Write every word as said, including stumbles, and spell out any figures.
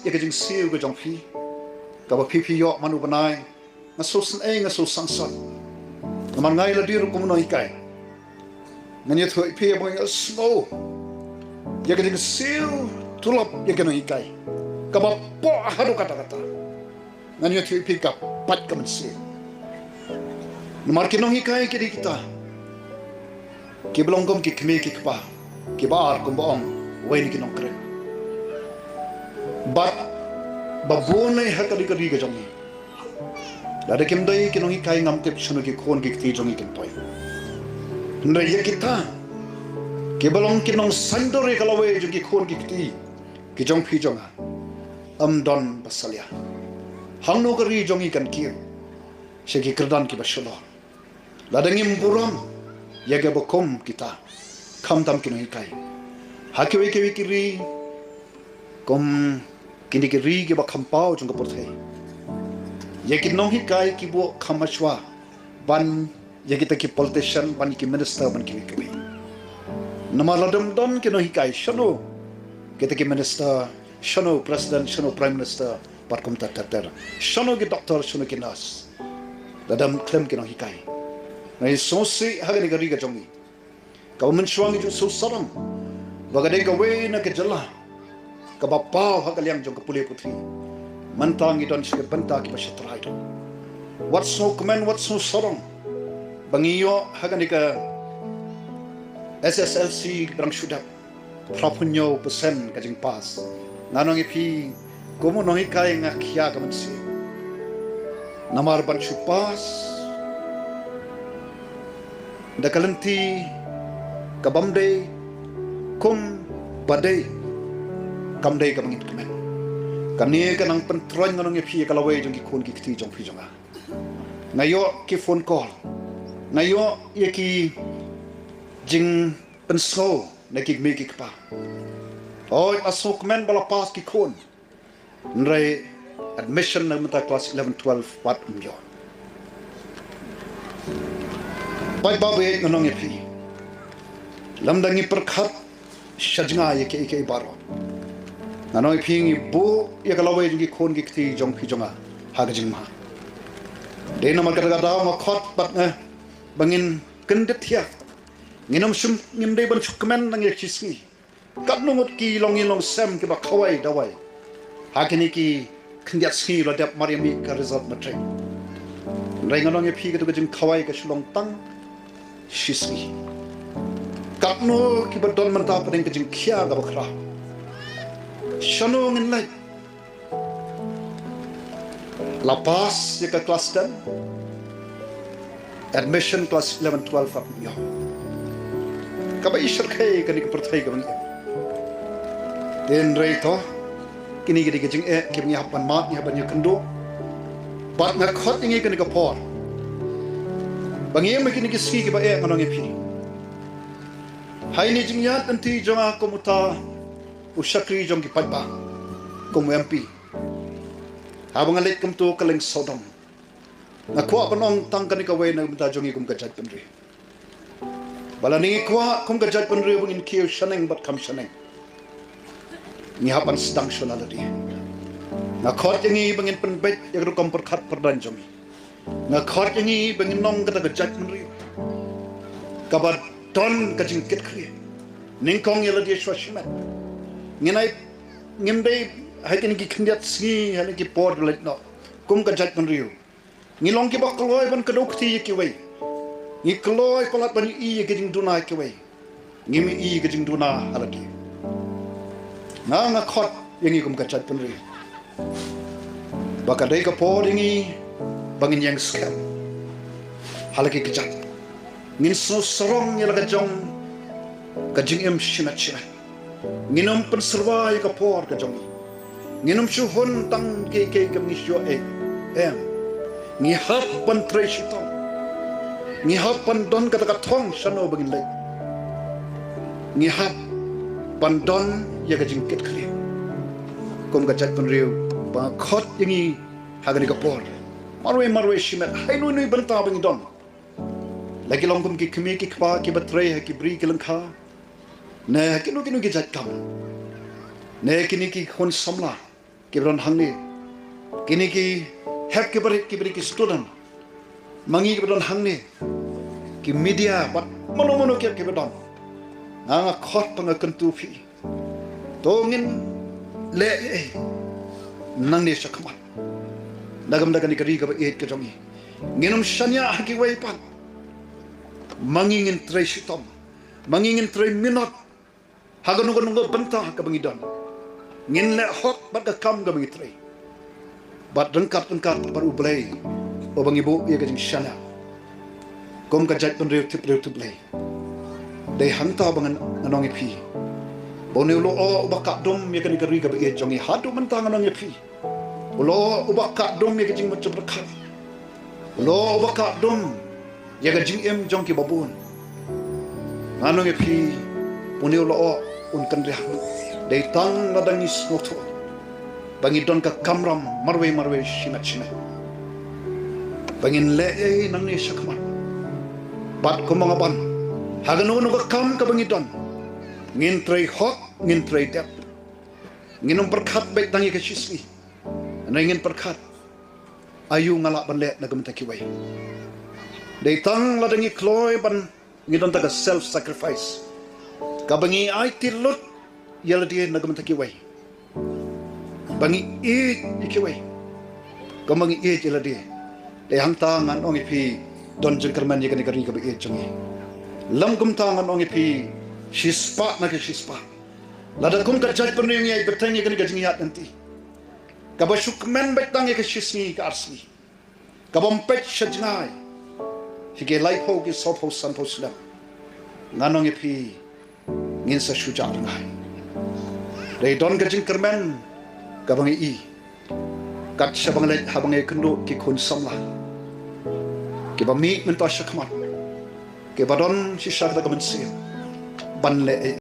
ïa ka jingsiew ka jong phi, kaba phi phi ïoh man u bnai. Nga sngewsynei, nga sngewsangsot. Namar nga ïa lade ruh kum u nonghikai, ngan ïathuh ïa phi ba nga sngew ïa ka jingsiew tulop ïa ka nonghikai, kaba poh haduh katta katta. Ngan ïathuh ïa phi ka pait ka mynsiem. Namar ki nonghikai ki dei kita kiba long kum ki kmie ki kpa kiba ar, kumba ong uwei na ki nongkren. Bad ba bun eh ha ka dei ka ri ka jong ngi, lada kim dei ki nonghikai ngam tip shano ki khun ki kti jong ngi kin poi. Hynrei ïa kita kiba long ki nongsaiñdur ïa ka lawei jong ki khun ki kti ki jong phi jong nga, ym don ba salia. Hangno ka ri jong ngi kan kiew? Sha ki kyrdan kiba shalor. Lada ngim burom ïa kiba kum kita, khamtam ki nonghikai, ha kiwei kiwei ki ri, kum kine ki ri kiba kham paw jong ka pyrthei, ïa ki nonghikai ki buh kham mashwa ban ïa kita ki politician, ban ïa ki minister, ban kiwei kiwei. Namar lada ym don ki nonghikai, shano kita ki minister, shano president, shano prime minister, bad kumta ter ter. Shano ki doctor, shano ki nurse, lada ym khlem ki nonghikai? Nga sngewsih ha kane ka ri ka jong ngi, kaba mynshuwa ngi ju sngewsarong ba ka dei kawei na ka jylla kaba paw ha ka liang jong ka pule puthi. Mynta ngi don sha ki bynta kiba sha trai. Wat sngewkmen, wat sngewsarong ba ngi ïoh ha kane ka S S L C ba dang shu dep, phra phew hynñiew percent ka jingpass. Nga ong ïa phi, kum u nonghikai nga khia ka mynsiem. Namar ban shu pass da ka lynti ka bym dei kumba dei, kam dei kaba ngin kmen. Kane ka nang pyntroiñ, nga ong ïa phi, ïa ka lawei jong ki khun ki kti jong phi jong nga. Nga ïoh ki phone call, nga ïoh ïa ki jingpynsngew na ki kmie ki kpa. Oi, la sngewkmen ba la pass ki khun, hynrei admission na mynta class eleven twelve wat ym ïoh. Paidbah ba ïeit, nga ong ïa phi, lymda ngi pyrkhat sha jngai ïa kiei kiei baroh, nga ong ïa phi, ngi buh ïa ka lawei jong ki khun ki kti jong phi jong nga ha ka jingma. Dei namar kata ka daw nga khot bad nga ba ngin kyndit thiah. Ngin ym shym, ngim dei ban shu kmen tang ïa shi sngi. Katno ngut ki long ïing long sem kiba khawai dawai ha kine ki khyndiat sngi la dep mar ïa mih ka result matric. Hynrei nga ong ïa phi, kato ka jingkhawai ka shu long tang shi sngi. Katno kiba don mynta pdeng ka jingkhia kaba khraw. Shano ngin leit? La pass ïa ka class ten, admission class eleven twelve hap ïoh. Kaba i shyrkhei kane ka pyrthei kaba ngi im. Hynrei to, kine ki dei ki jingeh kiba ngi hap ban mad, ngi hap ban ïakynduh. Bad nga khot ïa ngi kane ka por ba ngi im ha kine ki sngi kiba eh, nga ong ïa phi, ha ine i jingïaid lynti jong nga kum uta u shakri jong ki paidbah, kum u M P, haba nga leit kumto ka lyngsawdong, nga kwah ban ong tang kane kawei na ka bynta jong ngi kum ka jaitbynriew. Ba lada ngi kwah kum ka jaitbynriew ba ngin kiew shaneng bad kham shaneng, ngi hap ban sdang shuwa na lade. Nga khot ïa ngi ba ngin pynbeit ïa ka rukom pyrkhat pyrdaiñ jong ngi. Nga khot ïa ngi ba ngin long kata ka jaitbynriew kaba don ka jingkitkhlieh. Nyngkong ïa lade shuwa shimet. Ngin ai, ngim dei ha kine ki khyndiat sngi, ha kine ki por ba leit noh, kum ka jaitbynriew ngi long kiba kloi ban kdew kti ïa kiwei. Ngi kloi palat ban ïohi ïa ki jingduna ïa kiwei. Ngim ïohi ïa ki jingduna ha lade. Nga, nga khot ïa ngi kum ka jaitbynriew ba ka dei ka por ïa ngi ba ngin ïeng skhem ha la ki kjat. Ngin sngewsarong ïa la ka jong ka jingim shimet shimet. Ngin ym pynsyrwa ïa ka por ka jong ngi. Ngin ym shu hun tang kiei kiei kaba ngi shu ïoh, eh, em. Ngi hap ban trei shitom. Ngi hap ban don kata ka thong shano ba ngin leit. Ngi hap ban don ïa ka jingkitkhlieh kum ka jaitbynriew ba nga khot ïa ngi ha kane ka por. Marwei marwei shimet, ha ino ino i bynta ba ngi don, la ki long kum ki kmie ki kpa kiba trei ha ki bri ki lyngkha, ne ha kino kino ki jait kam, ne kine ki khun samla, kiba don hangne, kine ki hep ki barit, kiba dei ki student, ma ngi kiba don hangne, ki media bad mano mano ki hep kiba don, nga nga khot bad nga kyntu phi, to ngin leh ei ei nangne shakhmat na ka bynta kane ka ri kaba ïeit ka jong ngi. Ngin ym shaniah ha kiwei pat. Ma ngi ngin trei shitom, ma ngi ngin trei minot ha kano kano ka bynta kaba ngi don. Ngin leh hok bad ka kam kaba ngi trei, bad ryngkat ryngkat bad U Blei, uba ngi buh ïa ka jingshaniah kum ka jaitbynriew tip briew tip Blei. Dei hangta ba ngan, ngan ong ïa phi ba une u lyoh uba kah dum ïa kane ka ri kaba ïeit jong ngi haduh mynta, ngan ong ïa phi, u lyoh uba kah dum ïa ka jingmut jingpyrkhat, u lyoh uba kah dum ïa ka jingim jong kiba bun. Ngan ong ïa phi, une u lyoh un kynriah. Dei tang lada ngi sngewthuh ba ngi don ka kamram marwei marwei shimet shimet, ba ngin leh ei ei nangne shakhmat. Bad kumba nga ban, ha kano kano ka kam kaba ngi don, ngin trei hok, ngin trei dep. Ngin ym pyrkhat beit tang ïa ka shisngi, hynrei ngin pyrkhat, aïu nga lah ban leh na ka bynta kiwei. Dei tang lada ngi kloi ban, ngi don tang ka self sacrifice, kaba ngi aiti lut ïa lade na ka bynta kiwei, ba ngi ïeit ïa kiwei kumba ngi ïeit ïa lade. Dei hangta ngan ong ïa phi, don jingkyrmen ïa kane ka ri kaba ïeit jong ngi. Lym kumta ngan ong ïa phi, shispah na ka shispah, lada kum ka jaitbynriew ngi ïai bteng ïa kane ka jingïaid lynti kaba shu kmen beit tang ïa ka shisngi ka arsngi, kabym peit sha jngai sha ki laiphew, ki sawphew, sanphew snem, ngan ong ïa phi, ngin sa shu jah rngai. Dei don ka jingkyrmen kaba ngi i kat shaba nga leit haba nga ïakynduh ki khun samla kiba mih mynta shakhmat, kiba don shisha kata ka mynsiem ban leh ei ei.